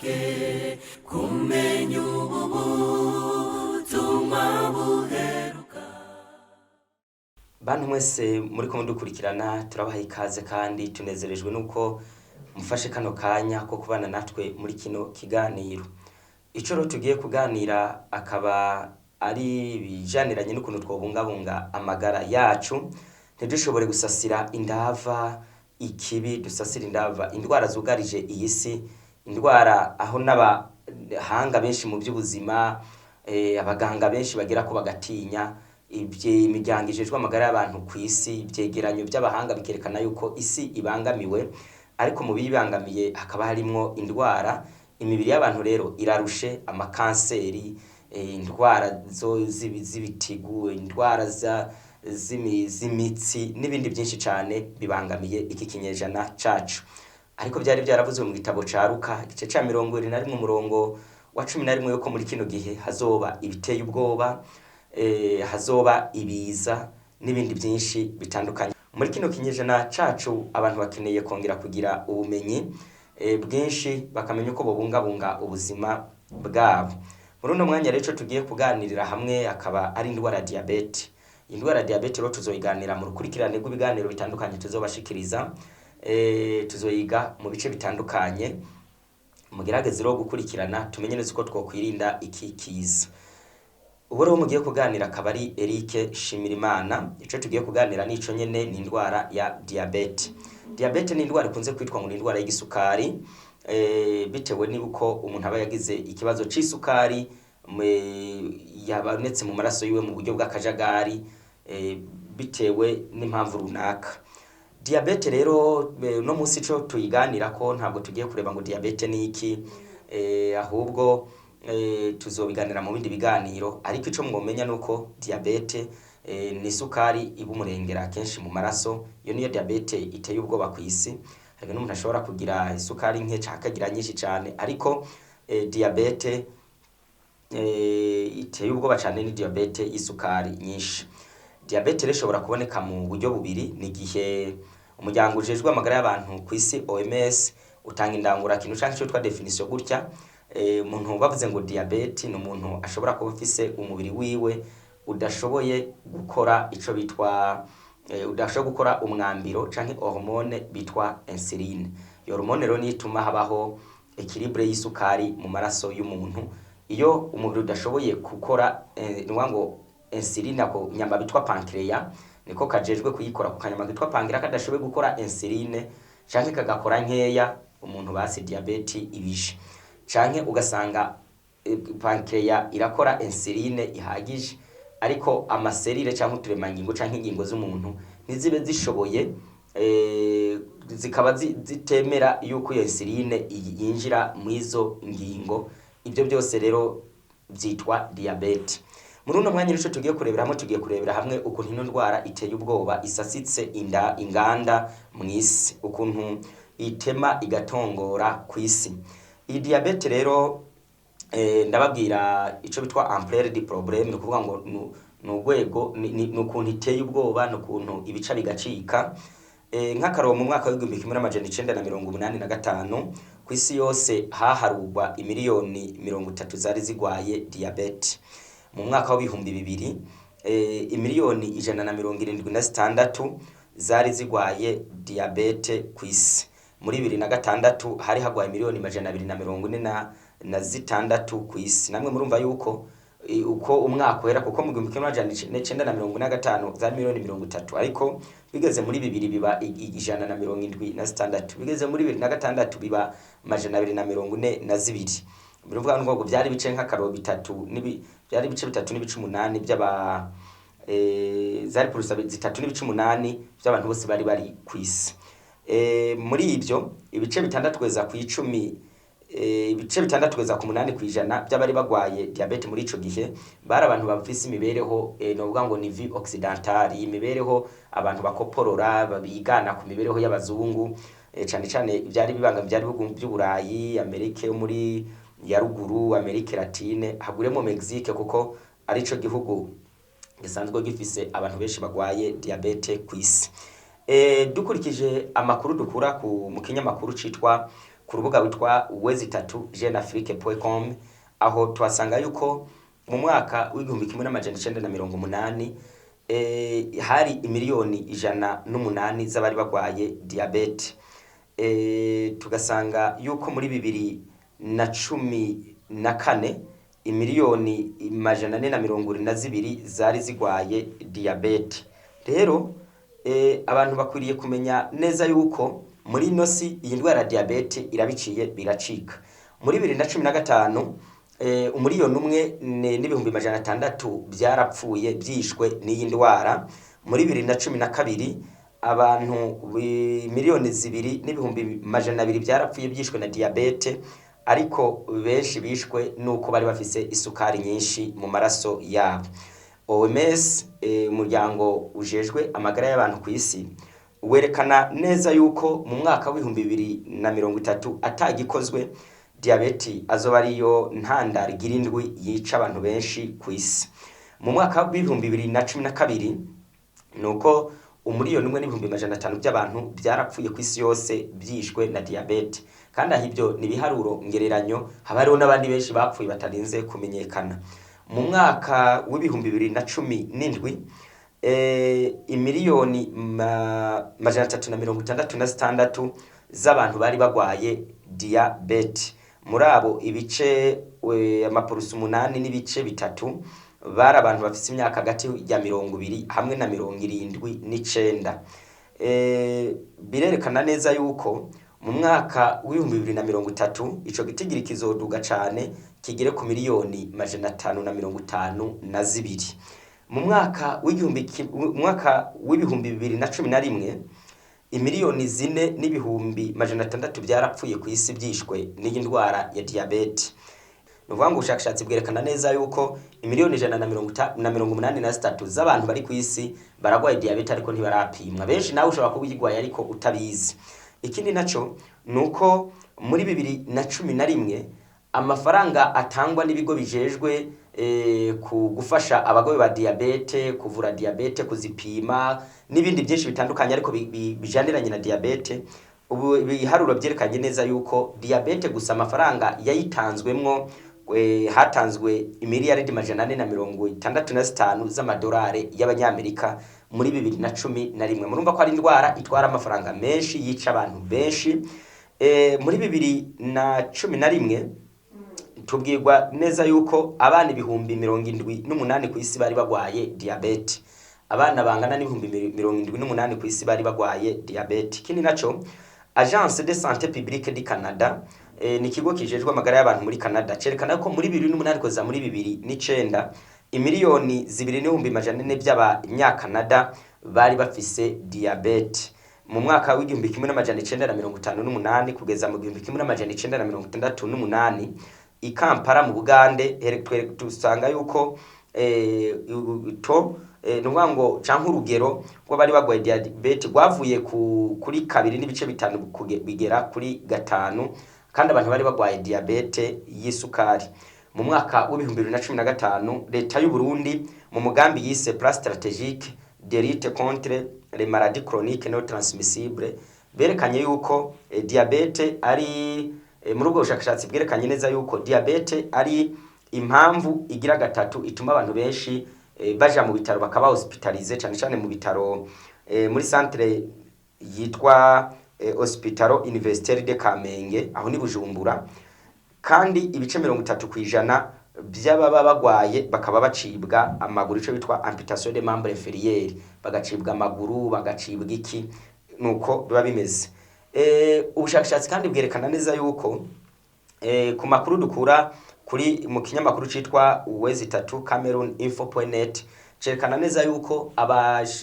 Dushake kumenya ubu butumwa buheruka. Bantu mwese muriko mudukurikirana, turabaha ikaze kandi tunezerejwe nuko mufashe kano kanya ko kubana natwe muri kino kiganiro. Ico rero tugiye kuganira akaba ari ibijaniranye n'ukuntu twobungabunga amagara yacu, ntidushobore gusasira indava ikibi, dusasira indava indwara zugarije iyi si, indwara aho n'abahanga benshi mu by'ubuzima, abaganga benshi bagera ko bagatinya, imiryango ijejwe amagara y'abantu ku isi, ivyegeranyo by'abahanga bikerekana yuko isi ibangamiwe, ariko mu biyibangamiye hakaba harimwo indwara. Imibiri y'abantu rero irarushe: amakanseri, indwara z'ibitigu, indwara z'imitsi n'ibindi byinshi cane bibangamiye iki kinyejana cacu. Ariko byari byaravuzwe mu gitabo ca Luka, igice ca 21, umurongo wa 11, yuko muri kino gihe hazoba ibiteye ubwoba, hazoba ibiza n'ibindi byinshi bitandukanye. Muri kino kinyejana cacu abantu bakeneye kongera kugira ubumenyi bwinshi, bakamenya uko bobungabunga ubuzima bwabo. Muri uno mwanya rero, ico tugiye kuganirira hamwe akaba ari indwara ya diyabete. Indwara ya diyabete rero tuzoyiganira mu rukurikirane rw'ibiganiro bitandukanye tuzobashikiriza. Tuzoyiga mu bice bitandukanye. Mugerageze rero gukurikirana, tumenye neza uko twokwirinda iki kiza. Ubu rero mugiye kuganira akaba ari Eric Shimirimana. Ico tugiye kuganira nico nyene, ni indwara ya diyabete. Diyabete ni indwara ikunze kwitwa ngo ni indwara y'igisukari, bitewe n'uko umuntu aba yagize ikibazo c'isukari yabonetse mu maraso yiwe mu buryo bw'akajagari, bitewe n'impamvu runaka. Diyabete rero, no munsi ico tuyiganirako, ntabwo tugiye kureba ngo diyabete ni iki, ahubwo tuzobiganira mu bindi biganiro. Ariko ico mwomenya nuko diyabete ni isukari iba umurengera kenshi mu maraso. Iyo niyo diyabete iteye ubwoba ku isi. Hari n'umuntu ashobora kugira isukari nke canke akagira nyinshi cane, ariko diyabete iteye ubwoba cane ni diyabete y'isukari nyinshi. Diyabete rero ishobora kuboneka mu buryo bubiri. Ni igihe umuryango ujejwe amagara y'abantu ku isi, OMS, utanga indangurakintu canke ico twita définition gutya: umuntu bavuze ngo diyabete ni umuntu ashobora kuba afise umubiri wiwe udashoboye gukora ico bitwa udashoboye gukora umwambiro canke hormone bitwa insuline. Iyo hormone rero niyo ituma habaho équilibre y'isukari mu maraso y'umuntu. Iyo umubiri udashoboye gukora, ni ukuvuga ngo insuline, ako nyama bitwa pancréas niko kajejwe kuyikora. Ku kanyama kitwa pancréas kadashoboye gukora insuline canke kagakora nkeya, umuntu basi diyabete ibishe. Canke ugasanga pancréas irakora insuline ihagije, ariko ama cellules canke uturemangingo canke ingingo z'umuntu ntizibe zishoboye, zikaba zitemera yuko iyo insuline yinjira mw'izo ngingo. Ibyo byose rero byitwa diyabete. Muri uno mwanya nico tugiye kurebera hamwe. Tugiye kurebera hamwe ukuntu ino ndwara iteye ubwoba isasitse inda inganda mw'isi, ukuntu itema igatongora kw'isi iyi diyabete. Rero ndababwira ico bitwa ampleur du problème, ni ukuvuga ngo ni urwego, ni ukuntu iteye ubwoba, ni ukuntu ibica bigacika. Nk'akarorero, mu mwaka w'1985 ku isi yose haharugwa imiliyoni 30 zari zigwaye diyabete. Mu mwaka w'2000, imiliyoni 176 zari zigwaye diyabete ku isi. Muri 2006 hari hagwaye miliyoni 246 ku isi. Namwe murumva yuko uko umwaka uhera, kuko mu 1945 zari miliyoni 30, ariko bigeze muri bibiri biba 176, bigeze muri 2006 biba 242. Biruvuga ngo byari bice nk'akaro bitatu byari ibice 3.8 by'aba zari pourcent 3.8 by'abantu bose bari bari ku isi. Muri ibyo, ibice 6 kugeza ku 10, ibice 6 kugeza ku 8% by'abari bagwaye diyabete muri ico gihe bari abantu bafise imibereho, novuga ngo ni vie occidentale, imibereho abantu bakoporora, bigana ku mibereho y'abazungu, cane cane byari bibanga byari bihugu by'Uburayi, Amerika yo muri ya ruguru, Amerika Latine, haguremo Mexique, kuko arico gihugu gisanzwe gifise abantu benshi bagwaye diyabete ku isi. Dukurikije amakuru dukura mu kinyamakuru citwa ku rubuga witwa wezi3 jeuneafrique.com. Aho tuhasanga yuko mu mwaka w'1980 hari imiliyoni 108 z'abari bagwaye diabete. Tugasanga yuko muri 2014 imiliyoni 472 zari zigwaye diabete. Rero abantu bakwiriye kumenya neza yuko muri ino si iyi ndwara ya diabete irabiciye biracika. Muri 2015 1 miliyoni n'600,000 byarapfuye byishwe n'iyi ndwara. Muri 2012 abantu 2,2 miliyoni byarapfuye byishwe na diabete, ariko benshi bishwe nuko bari bafise isukari nyinshi mu maraso yabo. OMS, umuryango ujejwe amagara y'abantu ku isi, werekana neza yuko mu mwaka w'2030 atagikozwe diabete azoba ariyo ntandaro igira indwi yica abantu benshi ku isi. Mu mwaka w'2012 nuko 1,5 miliyoni by'abantu byarapfuye ku isi yose byishwe na diabete, kandi aho ibyo ni ibiharuro ngereranyo, haba hariho n'abandi benshi bapfuye batarinze kumenyekana. Mu mwaka w'2017 imiliyoni 366 z'abantu bari bagwaye diabete. Muri abo ibice amaporusi 8.3 bari abantu bafise imyaka hagati ya 20 hamwe na 79. Birerekana neza yuko mu mwaka w'2030 ico gitigiri kizoduga cane kigere ku miliyoni 552. Mu mwaka w'2011 imiliyoni 4,600 byarapfuye ku isi byishwe n'iyi ndwara ya diabete. Ni ukuvuga ngo ubushakashatsi bwerekana neza yuko imiliyoni 183 z'abantu bari ku isi baragwaye diabete ariko ntibarapimwa. Benshi nawe ushobora kuba uyigwaye ariko utabizi. Ikindi naco ni uko muri 2011 amafaranga atangwa n'ibigo bijejwe ku gufasha abagwayi ba diabete, kuvura diabete, kuzipima n'ibindi byinshi bitandukanye ariko bijaniranye na diabete, ubu ibiharuro byerekanye neza yuko diabete gusa amafaranga yayitanzwemwo, hatanzwe imiliyaridi 465 z'amadolari y'abanyamerika muri 2011. Murumva ko ari indwara itwara amafaranga menshi, yica abantu benshi. Muri 2011 tubwirwa neza yuko abana 78,000 ku isi bari bagwaye diabete. Abana bangana n'78,000 ku isi bari bagwaye diabete. Ikindi naco, Agence de Santé Publique du Canada, ni ikigo kijejwe amagara y'abantu muri Canada, cerekana ko muri 2008 kugeza muri 2009 imiliyoni 2,400 by'abanyakanada bari bafise diabete. Mu mwaka w'1958 kugeza mu 1968 i Kampala mu Bugande dusanga yuko to ni ukuvuga ngo canke urugero rw'abari bagwaye diabete rwavuye kuri 2.5 bigera kuri 5, kandi abantu bari bagwaye diabete y'isukari. Mu mwaka w'2015 leta y'u Burundi mu mugambi yise Plan stratégique de lutte contre les maladies chroniques non transmissibles berekanye yuko diabete ari muri ubwo bushakashatsi bwerekanye neza yuko diabete ari impamvu igira gatatu ituma abantu benshi baja mu bitaro bakaba hospitalisé, cane cane mu bitaro muri centre yitwa Hospitalo Universitaire de Kamenge, aho ni Bujumbura, kandi ibice 30% by'ababa bagwaye bakaba bacibwa amaguru, ico bitwa amputation de membre inférieur, bagacibwa amaguru, bagacibwa iki, nuko biba bimeze. Ubushakashatsi kandi bwerekana neza yuko ku makuru dukura kuri mu kinyamakuru citwa wezi3 Cameroon info.net cerekana neza yuko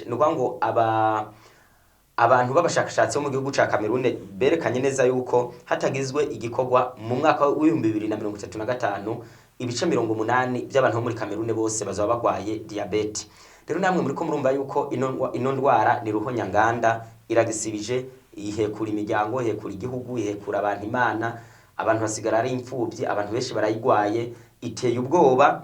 ni ukuvuga ngo aba abantu b'abashakashatsi bo mu gihugu ca Cameroon berekanye neza yuko hatagizwe igikorwa mu mwaka w'2035 ibice 80 by'abantu bo muri Cameroon bose bazaba bagwaye diabete. Rero namwe muriko murumva yuko ino ndwara ni ruhonyanganda, iragisibije, ihekura imiryango, ihekura igihugu, ihekura abantu Imana, abantu basigara ari imfuvyi, abantu benshi barayigwaye, iteye ubwoba.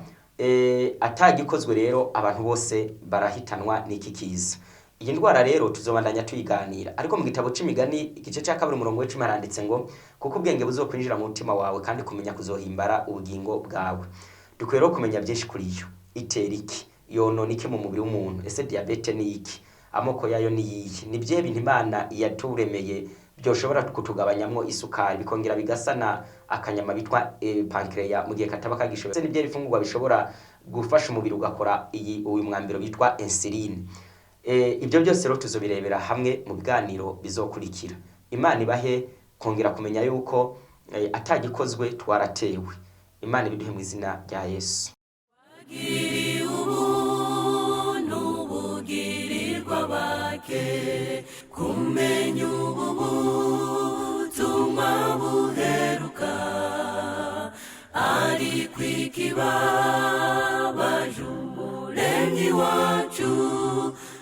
Atagikozwe rero abantu bose barahitanwa n'iki kiza. Iyi ndwara rero tuzobandanya tuyiganira, ariko mu gitabo c'imigani igice ca kabiri umurongo w'icumi haranditse ngo kuko ubwenge buzokwinjira mu mutima wawe kandi kumenya kuzohimbara ubugingo bwawe. Dukwiye rero kumenya byinshi kuri yo. Itera iki? Yonona iki mu mubiri w'umuntu? Ese diyabete ni iki? Amoko yayo ni iyihe? Ni byihe bintu Imana yaturemeye byoshobora kutugabanyamwo isukari bikongera bigasana akanyama bitwa pancreas mu gihe kataba kagishoboye? Ese ni byihe bifungurwa bishobora gufasha umubiri ugakora iyi uyu mwambiro bitwa insuline? Ibyo byose rero tuzobirebera hamwe mu biganiro bizokurikira. Imana ibahe kongera kumenya yuko atagikozwe twaratewe. Imana ibiduhe mu izina rya Yesu. Bagiriye ubuntu bugirirwa bake, kumenya ubu butumwa buheruka, ariko ikibabaje Umuremyi wacu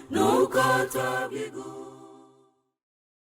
nuko twabwirwa.